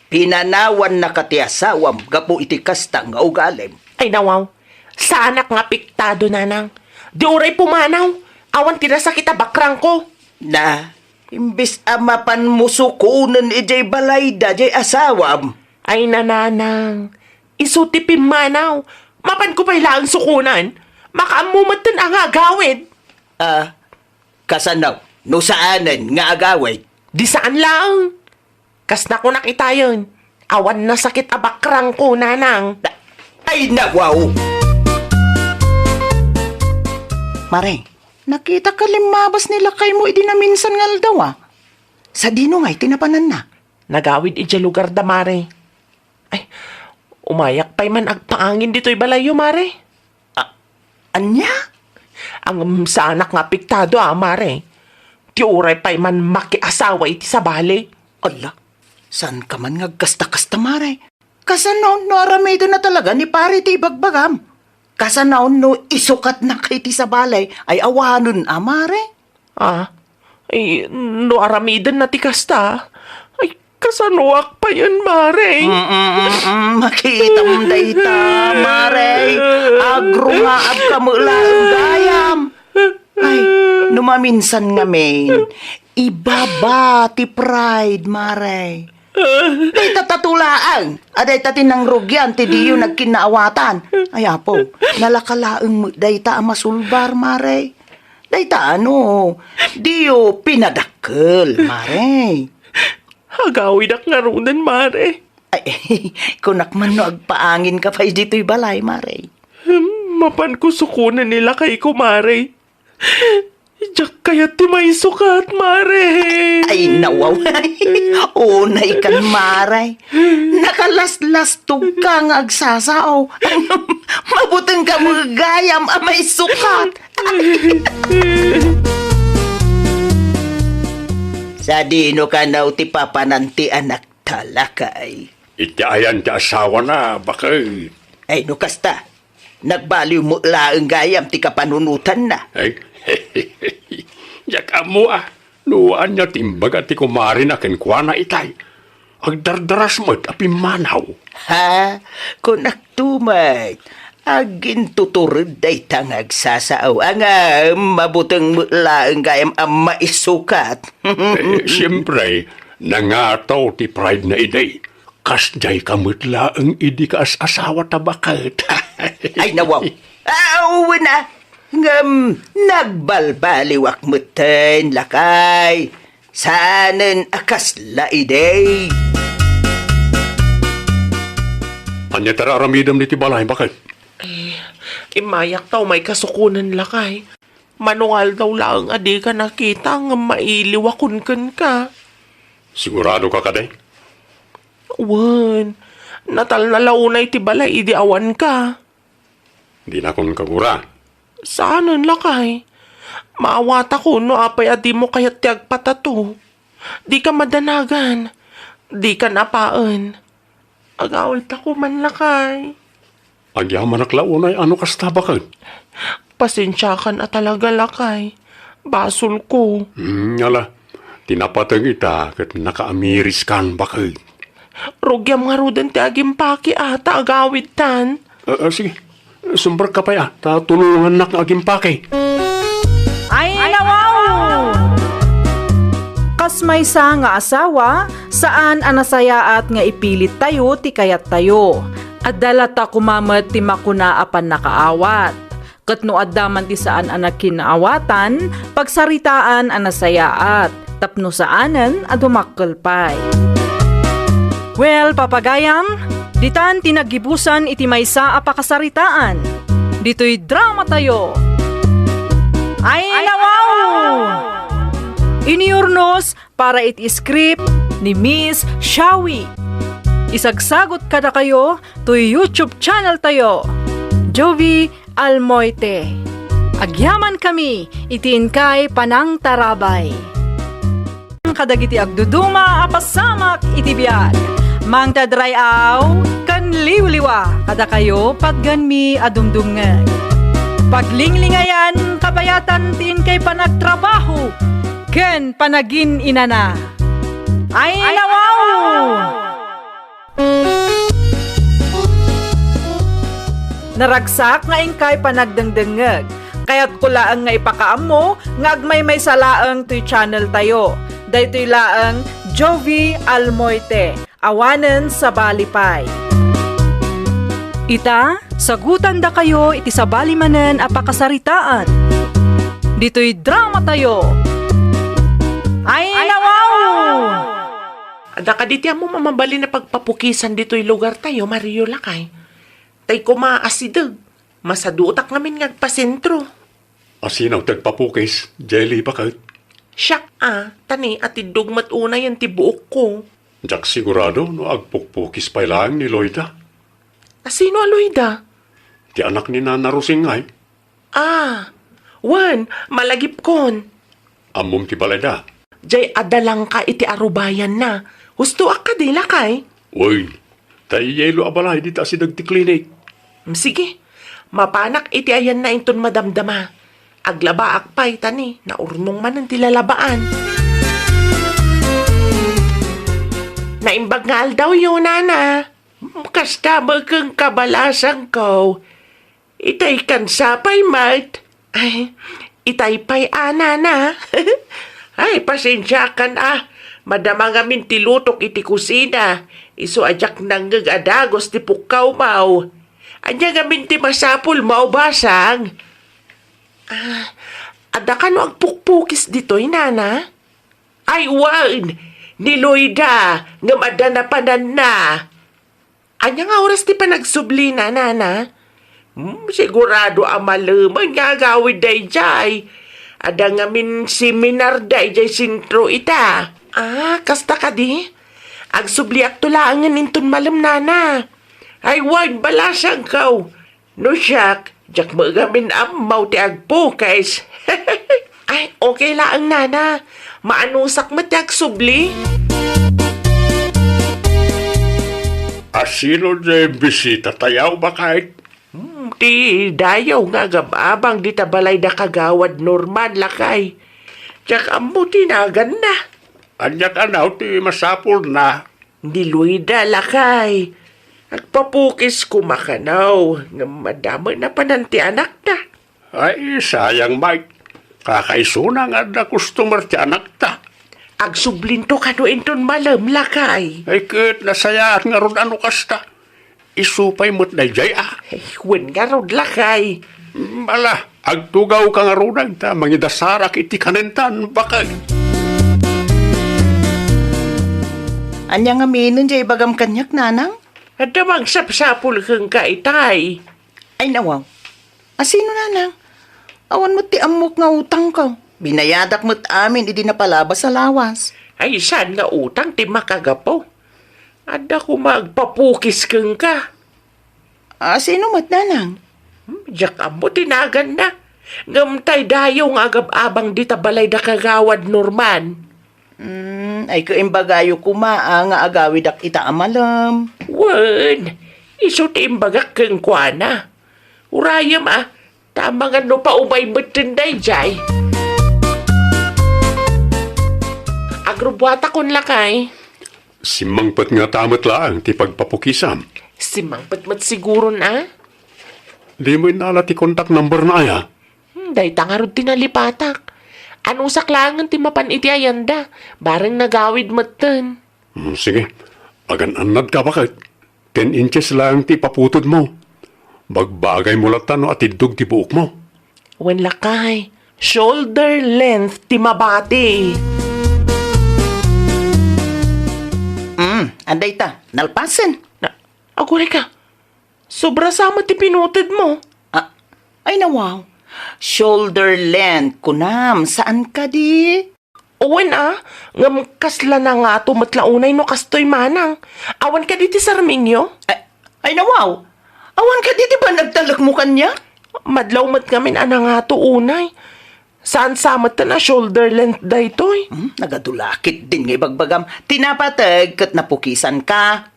Pinanawannaka ti asawam gapu iti kasta nga ugalim. Ay, nawaw. Saanak nga apektado, nanang. Di uray pumanaw, awan ti nasakit a bakrangko. Na, imbes a mapanmo sukonen idiay balayda, diay asawam. Ay, nanang. Isu ti pimmanaw. Mapanko pay laeng sukonen. Makaammo metten a nga agawid. Ah, kasano? No saanen nga agawid? Di saan laeng. Kas nakunak itayen, awan nasakit a bakrangko, nanang. Ay, nawaw! Mare, nakitak a limmabas ni lakaymo idi naminsan nga aldaw, a. Sadino ngay ti napananna? Nagawid idiay lugarda, mare. Ay, umayak pay man agpaangin ditoy balayyo, mare. A-, ania? Ngem saanak nga apektado, a, mare. Ti uray pay man makiasawa iti sabali. Ala, saanka man nga agkasta-kasta, mare. Kasano no aramidenna talaga ni pare ti ibagbagam? Kasano no isukatnaka iti sabali ay awanen a, mare? Ah, ay, no aramidenna ti kasta, ay, kasanoak payen, mare? Mm-mm-mm, makitam dayta, mare. Agrungaabka met laeng gayam. Ay, no maminsan ngamin, ibaba ti pride, mare. Dayta tatulaang, a dayta ti nangrugian ti diyo nagkinnaawatan. Ay, Apo, nalaka laeng met dayta a masulbar, mare. Dayta ano, diyo pinadakkel, mare. Agawidak ngaruden, mare. Ay, kunak man no agpaanginka pay ditoy balay, mare. Hmm, mapanko sukonen ni lakayko, mare. Diak kayat ti maisukat, mare. Ay, nawaw. Unay kan, mare. Nakalaslastogka nga agsasao. Mabutengka met gayam a maisukat. Sadino kano ti papanan ti anakta, lakay? Iti ayan ti asawana, baket. Ay, no kasta, nagbaliw met laeng gayam ti kapanunotanna. Ay, diak ammo a no ania ti imbaga ti kumarina kenkuana itay. Agdardaras met a pimmanaw. Ha? Kunakto met, agintutured dayta nga agsasao, ngem mabuteng met laeng gayam a maisukat. Eh, siempre, nangataw ti pride na idi. Kasdiay ka met laeng idi kas-asawa ta baket. Ay, nawaw. Aw, wen a. Ngem, nagbalbaliwak metten, lakay. Saanen a kasla idi. Ania ti ar-aramidem ditoy balay, baket? Eh, immayak ta umay kasukonen, lakay. Mano nga aldaw laeng a dika nakita ngem mailiwakon kenka. Sigurado ka kadi? Wen, Natalna la unay ti balay idi awanka. Dinakon kagura. Saanen, lakay. Maawatako no apay a dimo kayat ti agpatato. Dika madanagan. Dika napaen. Agawidtako man, lakay. Agyamanak la unay a no kasta, baket. Pasensiakan a talaga, lakay. Basolko. Hmm, ala. Ti napateg ita ket nakaamiriskan, baket. Rugiam ngaruden ti agimpake a ta agawidtan. Ah, ah, sige. Sumrekka pay a ta tulongannak nga agimpake. Ay, nawaw! Kas maysa nga asawa, saan a nasayaat nga ipilittayo ti kayattayo. Adda latta koma met ti makuna a pannakaawat. Ket no adda man ti saan a nakinnaawatan, pagsaritaan a nasayaat, tapno saanen a dumakkel pay. Well, papagayam, ditan ti naggibusan iti maysa a pakasaritaan. Ditoy dramatayo. Ay, nawaw! Iniurnos para iti script ni Miss Shawi. Isagsagot kadakayo toy YouTube channel tayo, Jovi Almoite. Agyaman kami iti inkay panangtarabay. Kadagiti agduduma a pasamak iti biag, mangted ray-aw ken liwliwa kadakayo patgenmi a dumdumngeg. Paglinglingayan kabayatan ti inkay panagtrabaho ken panagin-inana. Ay, nawaw! Naragsak nga inkay panagdengdengngeg. Kayatko laeng nga ipakaammo nga agmaymaysa laeng toy channel tayo. Daytoy laeng Jovi Almoite, awanen sabali pay. Ita, sagutandakayo iti sabali manen a pakasaritaan. Ditoy dramatayo. Ay, nawaw! Adda kadi ti ammom a mabalin a pagpapukisan ditoy lugartayo, Mario, lakay? Tay koma asideg. Masadutak ngamin nga agpasentro. Asino ti agpapukis, Jelly, baket? Siak a, ta ni atiddog met unayen ti buokko. Diak sigurado no agpukpukis pay laeng ni Loida. Asino a Loida? Ti anak ni Nana Rosing ngay. Ah, wen, malagipkon. Ammom ti balayda? Jay adda langka iti arubayanna. Hustoak kadi, lakay? Wen, ta iyaylo a balay dita asideg ti klinik. Mm, sige. Mapanak iti ayanna inton madamdama. Aglabaak pay ta ni naurnong manen ti lalabaan. Naimbag nga aldawyo, Nana. Mm, kasta met ken kabalasangko. Itay kansa pay met. Ay, itay pay a, Nana. Ay, pasensiakan a. Madama ngamin ti lutok iti kusina. Isu a diak nangngeg a dagus ti pukkawmaw. Ania ngamin ti masapulmo, basang? Ah, adda kano agpukpukis ditoy, Nana? Ay, wen, ni Loida, ngem adda napananna. Ania nga oras ti panagsublina, Nana? Hmm, sigurado a malemen nga agawid daydiay. Adda ngamin seminar daydiay sentro ita. Ah, kasta kadi? Agsubliakto laengen inton malem, Nana. Ay, wen, balasangko. No siak, diak met ngamin ammo ti agpukis. Ay, okay laeng, Nana. Maanusak met ti agsubli. Asino diay bisitatayo, baket? Hmm, ti dayo nga agab-abang dita balay da Kagawad Norman, lakay. Diak ammo ti naganna. Ania kano ti masapulna? Ni Loida, lakay. Agpapukis koma kano, ngem madama napanan ti anakna. Ay, sayang, Mike. Kakaisuna nga adda customer ti anakta. Agsublinto kano inton malem, lakay. Ay, ket nasayaat ngarud a no kasta. Isu pay met daydiay a. Ay, wen ngarud, lakay. Mm, ala, agtugawka ngaruden ta mangidasarak iti kanentan, baket. Ania ngamin diay ibagam kaniak, Nanang? Adda mangsapsapul kenka itay. Ay, nawaw. Asino, Nanang? Awan met ti ammok nga utangko. Binayadak met amin idi napalabas a lawas. Ay, saan nga utang ti makagapu? Adda koma agpapukis kenka. A, sino met, nanang? Hmm, diak ammo ti naganna. Ngem tay dayo nga agab-abang dita balay da Kagawad Norman. Hmm, ay, ket imbagayo koma, a, nga agawidak ita a malem. Wen, isu ti imbagak kenkuana. Urayem, a, ta amangan no paubay metten daydiay. Agrubbuatakon, lakay. Simmangpet ngata met laeng ti pagpapukisam. Simmangpet met siguron, a? Dimo innala ti contact number na aya? Hmm, dayta ngarud ti nalipatak. Anusak laengen ti mapan iti ayanda. Bareng nagawid metten. Hmm, sige. Agan-annadka, baket. Ten inches laeng ti ipaputodmo. Bagbagaymo latta no atiddog ti buokmo. Wen, lakay, shoulder length ti mabati. Mm, adda ita, nalpasen. Na, aguray ka. Sobra sa met ti pinutodmo. Ah, ay, nawaw. Shoulder length, kunam, saan kadi? Wen, a, ngem kasla nangato met la unay no kastoy manang. Awan kadi ti sarmingyo? Ay, ay, nawaw. Awan kadi ti panagtalekmo kaniak? Madlaw met ngamin a nangato unay. Saan sa metten a shoulder length daytoy? Hmm, nagadula ketdin nga ibagbagam. Ti napateg ket napukisanka.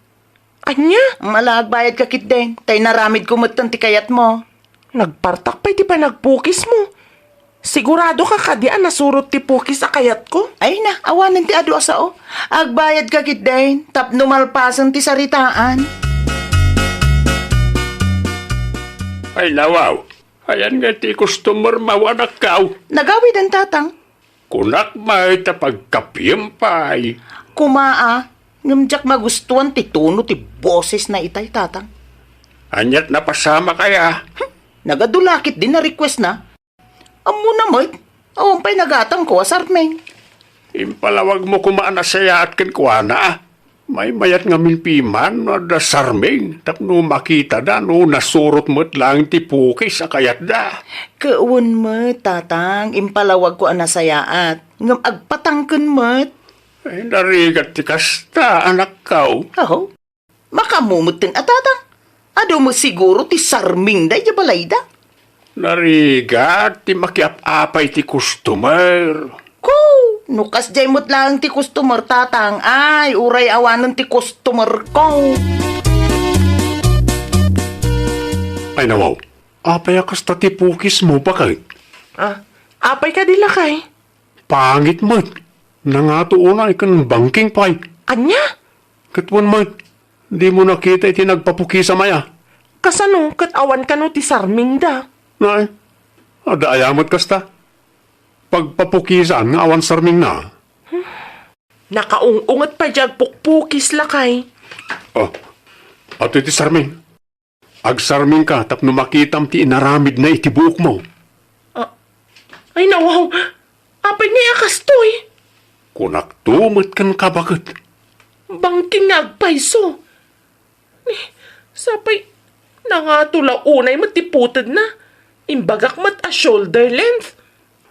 Ania? Ala, agbayadka ketdin. Tay naramidko metten ti kayatmo. Nagpartak pay ti panagpukismo. Siguradoka kadi a nasurot ti pukis a kayatko? Ay na, awanen ti adu a sao. Agbayadka ketdin, tapno malpasen ti saritaan. Ay, nawaw. Ayan nga ti customer mo, anakko. Nagawiden, tatang. Kunak met a pagkapiem pay. Koma, a, ngem diak magustuan ti tono ti bosesna itay, tatang. Aniat napasamak aya? Hmm, nagadula ketdin a requestna. Ammona met, awan pay nagatangko a sarming. Impalawagmo koma a nasayaat kenkuana, a. Maymayat ngamin piman no adda sarming tapno makitada no nasurot met laeng ti pukis a kayatda. Ket wen met, tatang, impalawagko a nasayaat, ngem agpatangken met. Ay, narigat ti kasta, anakko. Aho, makaammo metten a, tatang. Adu met siguro ti sarmingda idiay balayda. Narigat ti makiap-apay ti customer. Ko, no kasdiay met laeng ti customer, tatang, ay, uray awanen ti customerko. Ay, nawaw, apay a kasta ti pukismo, baket? Ah, apay kadi, lakay? Pangit met. Nangato unay ken bangking pay. Ania? Ket wen met, dimo nakita iti nagpapukisam aya? Kasano ket awan kano ti sarmingda? Nay, adda aya met kasta? Pagpapukisan nga awan sarmingna? Nakaung-unget pay diay agpukpukis, lakay. Oh, adtoy ti sarming. Agsarmingka tapno makitam ti inaramidna iti buokmo. Ah, ay, nawaw, apay ngay a kastoy? Kunakto met kenka, baket. Bangking nga agpayso. Eh, sapay, nangato la unay met ti putedna. Imbagak met a shoulder length.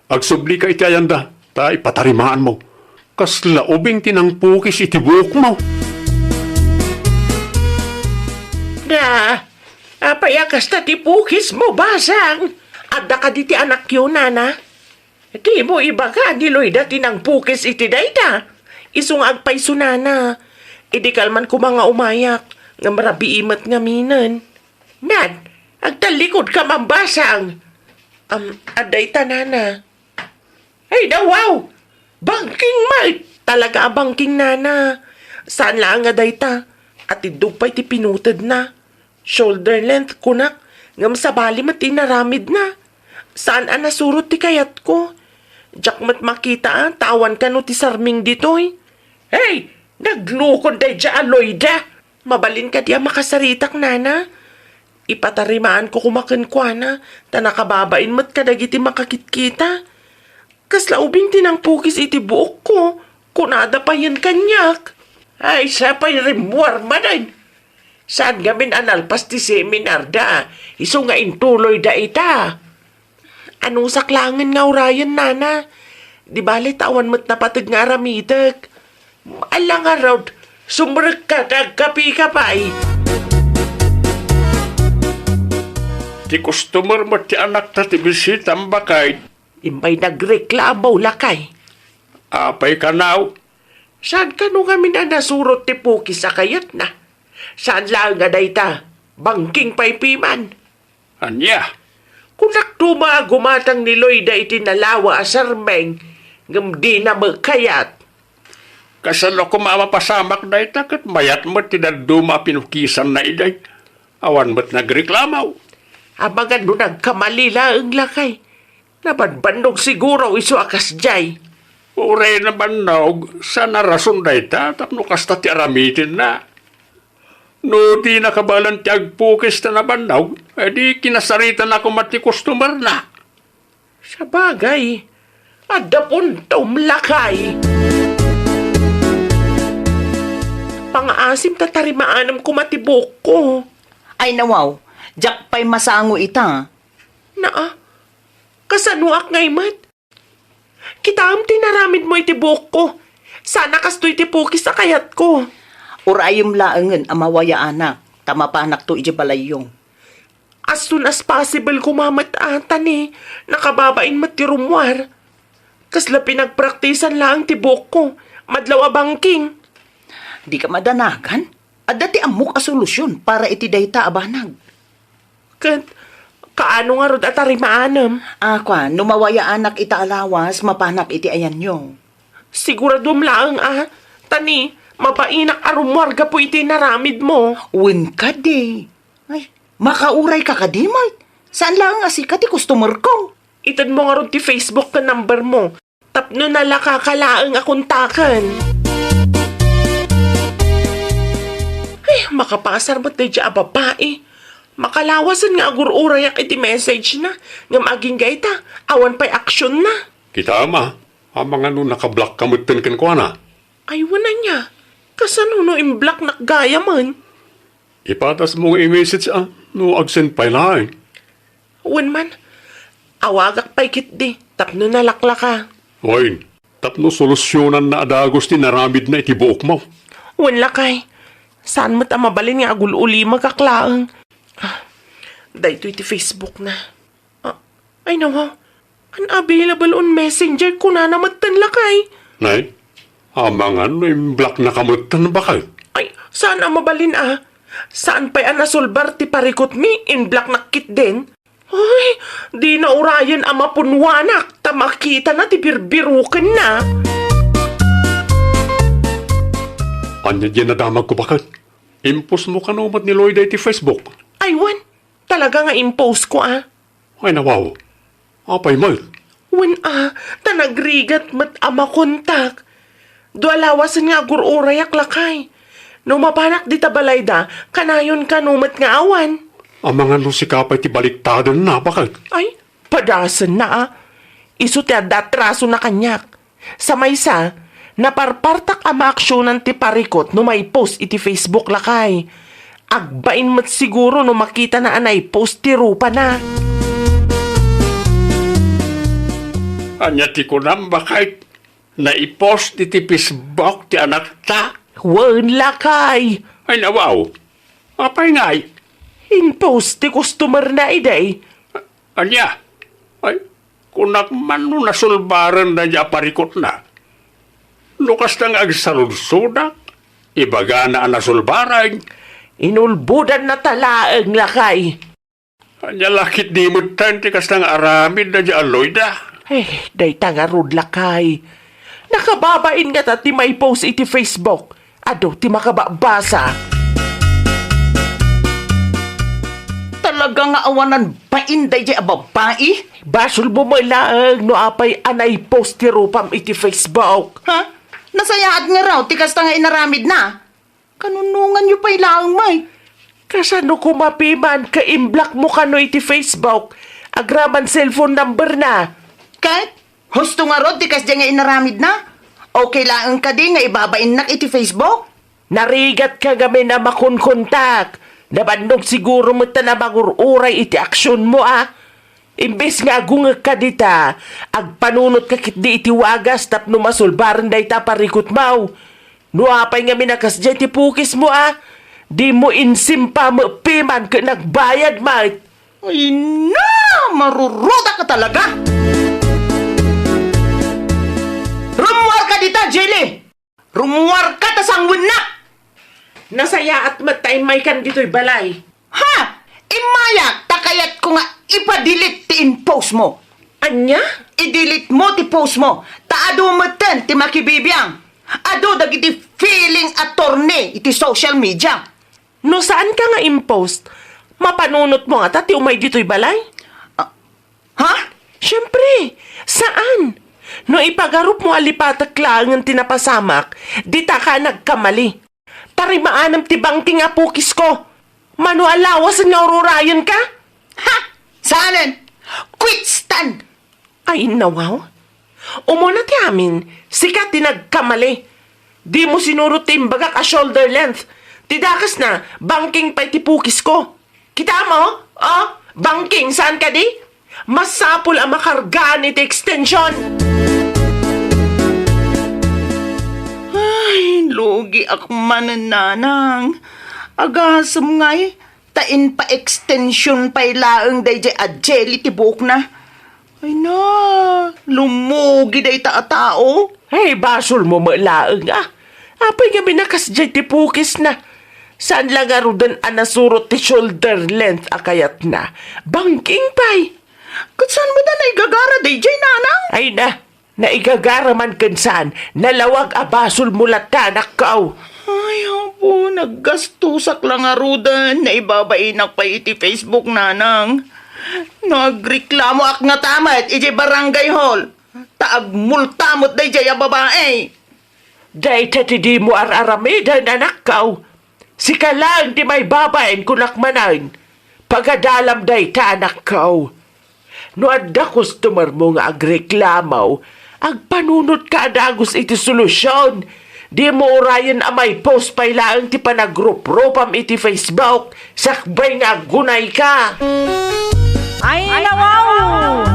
Agsublika iti ayanda, ta ipatarimaanmo. Kasla ubing ti nangpukis iti buokmo. Na, apay a kasta ti pukismo, basang? Adda kadi ti anakyo, nana? Dimo ibaga ni Loida ti nangpukis iti dayta. Isu nga agpayso, nana. Idi kalman koma nga umayak, ngem rabii met ngaminen. Nan, agtallikod ka man, basang. Am, adda ita, nana. Ay, dawaw! Bangking met! Talaga a bangking, nana. Saan laeng nga dayta. Atiddog pay ti pinutedna. Shoulder length, kunak. Ngem sabali met ti inaramidna. Saan a nasurot ti kayatko. Diak met makita, a, ta awan kano ti sarming ditoy. Hey! Naglukod daydiay a Loida! Mabalin kadi a makasaritak, nana? Ipatarimaanko koma kenkuana, ta nakababain met kadagiti makakitkita. Kasla ubing ti nangpukis iti buokko, kunada payen kaniak. Ay, sapay rimmuar manen. Saan ngamin a nalpas ti seminarda, isu nga intuloyda ita. Anusak laengen nga urayen, nana. Di bale ta awan met napateg nga aramidek. Ala ngarud, Sumrekka ta agkapika pay. Ti customer met ti anakta ti bisitam, baket. Immay nagreklamo, lakay. Apay kano? Saan kano ngamin a nasurot ti pukis a kayatna? Saan laeng a dayta, bangking pay piman. Ania? Kunak duma a gumatang ni Loida iti nalawa a sarmeng, ngem dina met kayat. Kasano koma a mapasamak dayta ket mayat met ti dadduma a pinukisanna idiay? Awan met nagreklamo. Amangan no nagkamali laeng, lakay. Nabanbannog siguro isu a kasdiay. Uray nabannog, saan a rason dayta tapno kasta ti aramidenna. No di nakabaelan ti agpukis ta nabannog, e di kinasaritan na koma ti customer na. Sabagay, adda puntom, lakay. Pangaasim ta tarimaanem koma ti buokko. Ay nawaw, diak pay masango ita. Naa, kasanoak ngay met? Kitaem ti inaramidmo iti buokko. Saan a kastoy ti pukis a kayatko. Urayem laengen a mawayaanak, ta mapanakto idiay balayyo. As soon as possible koma met a, ta ni, nakababain met ti rummuar. Kasla pinagpraktisan laeng ti buokko, madlaw a bangking. Dika madanagan? Adda ti ammok a solusyon para iti dayta a banag. Ket, kaano ngarud a tarimaanem? A, kuan, no mawayaanak ita a lawas, mapanak iti ayanyo. Siguradom laeng a, ta ni, mabainak a rummuar gapu iti inaramidmo. Wen kadi. Ay, makaurayka kadi met. Saan laeng a sika ti customerko. Itedmo ngarud ti Facebook ken numbermo. Tapno nalakaka laeng a kontaken. Ay, makapasar met daydiay a babai. Makalawasen nga agur-urayak iti message na, ngem agingga ita, awan pay aksionna. Kitaem a, amangan no naka-block ka metten kenkuana. Ay, wen ania, kasano no in-blocknak gayamen? Ipatasmo nga i-message a, no ag-send pay laeng. Wen man, awagak pay ketdi tapno nalaklaka. Wen, tapno solusyonanna a dagus ti inaramidna iti buokmo. Wen, lakay, saan met a mabalin nga agul-ulimagak laeng. Ah, daytoy ti Facebook na. Ah, ay, nawaw. Unavailable on Messenger, kunana metten, lakay. Nay, amangan no in-blocknaka metten, baket. Ay, saan a mabalin a. Saan pay a nasolbar ti parikutmi, in-blocknak ketdin. Ay, dina urayen a mapunnuanak, ta makitana ti birbirukenna. Ania diay nadamagko, baket? Impostmo kano met ni Loida iti Facebook? Ay, wen, talaga nga impostko a. Ay, nawaw. Apay met? Wen a, ta nagrigat met a makontak. Dua lawasen nga agur-urayak, lakay. No mapanak dita balayda, kanayon kano met nga awan. Amangan no sika pay ti baliktadenna, baket. Ay, padasenna a. Isu ti adda atrasona kaniak. Sa maysa, naparpartak a maaksionan ti parikut no maipost iti Facebook, lakay. Agbain met siguro no makitana a naipost ti rupana. Ania ti kunam, baket? Naipost iti Facebook ti anakta? Wen, lakay. Ay, nawaw. Apay ngay? In-post ti customer na idi. Ania? Ay, kunak man no nasulbaren daydiay a parikutna. No kasta nga agsaludsodak, ibagana a nasulbaren. Inulbodanna ta laeng, lakay. Ania la ketdi metten ti kasta nga aramid daydiay a Loida? Eh, dayta ngarud, lakay. Nakababain ngata ti maipost iti Facebook. Adu ti makababasa. Talaga nga awanan bain daydiay a babai? Basolmo met laeng no apay a naipost ti rupam iti Facebook. Ha? Nasayaat ngarud ti kasta nga inaramidna? Kanunonganyo pay laeng met. Kasano koma piman ket in-blockmo kano iti Facebook, agraman cellphone number na? Ket, husto ngarud ti kasdiay nga inaramidna? Okay laeng kadi nga ibabainnak iti Facebook? Narigatka ngamin a makonkontak. Nabannog siguro met a mangur-uray iti aksionmo a. Imbes nga agungekka dita, agpanunotka ketdi iti wagas tapno masulbaren dayta a parikutmo. No apay ngamin a kasdiay ti pukismo a, dimo insimpa met piman ket nagbayad met. Ay na! Maruruda ka talaga! Rummuar ka dita, Jelly! Rummuar ka ta sangwennak! Nasayaat met ta immaykan ditoy balay. Ha! Immayak ta kayatko nga ipa-delete ti in-post mo. Ania? I-delete mo ti post mo, ta adu metten ti makibibiang. Adu dagiti feeling attorney iti social media. No saanka nga in-post, mapanunotmo ngata ti umay ditoy balay? Ah, ha? Siempre, saan. No ipagarupmo a lipatek laengen ti napasamak, ditaka nagkamali. Tarimaanam ti bangking a pukisko. Mano a lawasen nga ururayenka? Ha! Saanen? Quit stand! Ay, innawaw. Umuna ti amin, sika ti nagkamali. Dimo sinurot ti imbagak a shoulder length. Ti dakesna, bangking pay ti pukisko. Kitamo? Oh, bangking, saan kadi? Masapul a makargaan iti extension. Ay, lugiak manen, nanang. Agasem ngay, ta inpa-extension pay laeng daydiay a jelly ti buokna. Ay na, lumugi dayta a tao. Ay, basolmo met laeng, ah. Apay ngamin a kasdiay ti pukisna? Saan la ngaruden a nasurot ti shoulder length a kayatna? Bangking pay. Ket saan met a naigagara daydiay, nanang? Ay na, naigagara man ken saan, nalawag a basolmo latta, anakko. Ay, apo, naggastosak la ngaruden, naibabainak pay iti Facebook, nanang. No agreklamoak ngata met idiay barangay hall, ta agmulta met daydiay a babai. Dayta ti dimo ar-aramiden, anakko. Sika laeng ti maibabain, kunak manen. Pagadalam dayta, anakko. No adda customermo nga agreklamo, agpanunotka a dagus iti solusion. Dimo urayen a maipost pay laeng ti panagruprupam iti Facebook, sakbay nga aggunayka. Ay, nawaw!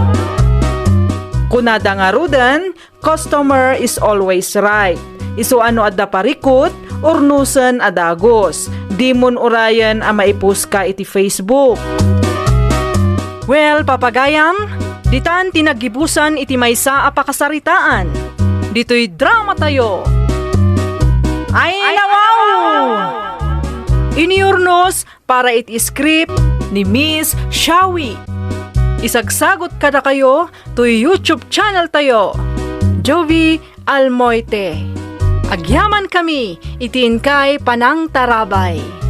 Kunada ngaruden, customer is always right. Isu a no adda parikut, urnosen a dagus. Dimon urayen a maipost ka iti Facebook. Well, papagayam, ditan ti naggibusan iti maysa a pakasaritaan. Ditoy drama tayo. Ay, nawaw! Iniurnos para iti script ni Miss Shawi. Isagsagot kadakayo toy YouTube channel tayo, Jovie Almoite. Agyaman kami iti inkay panangtarabay.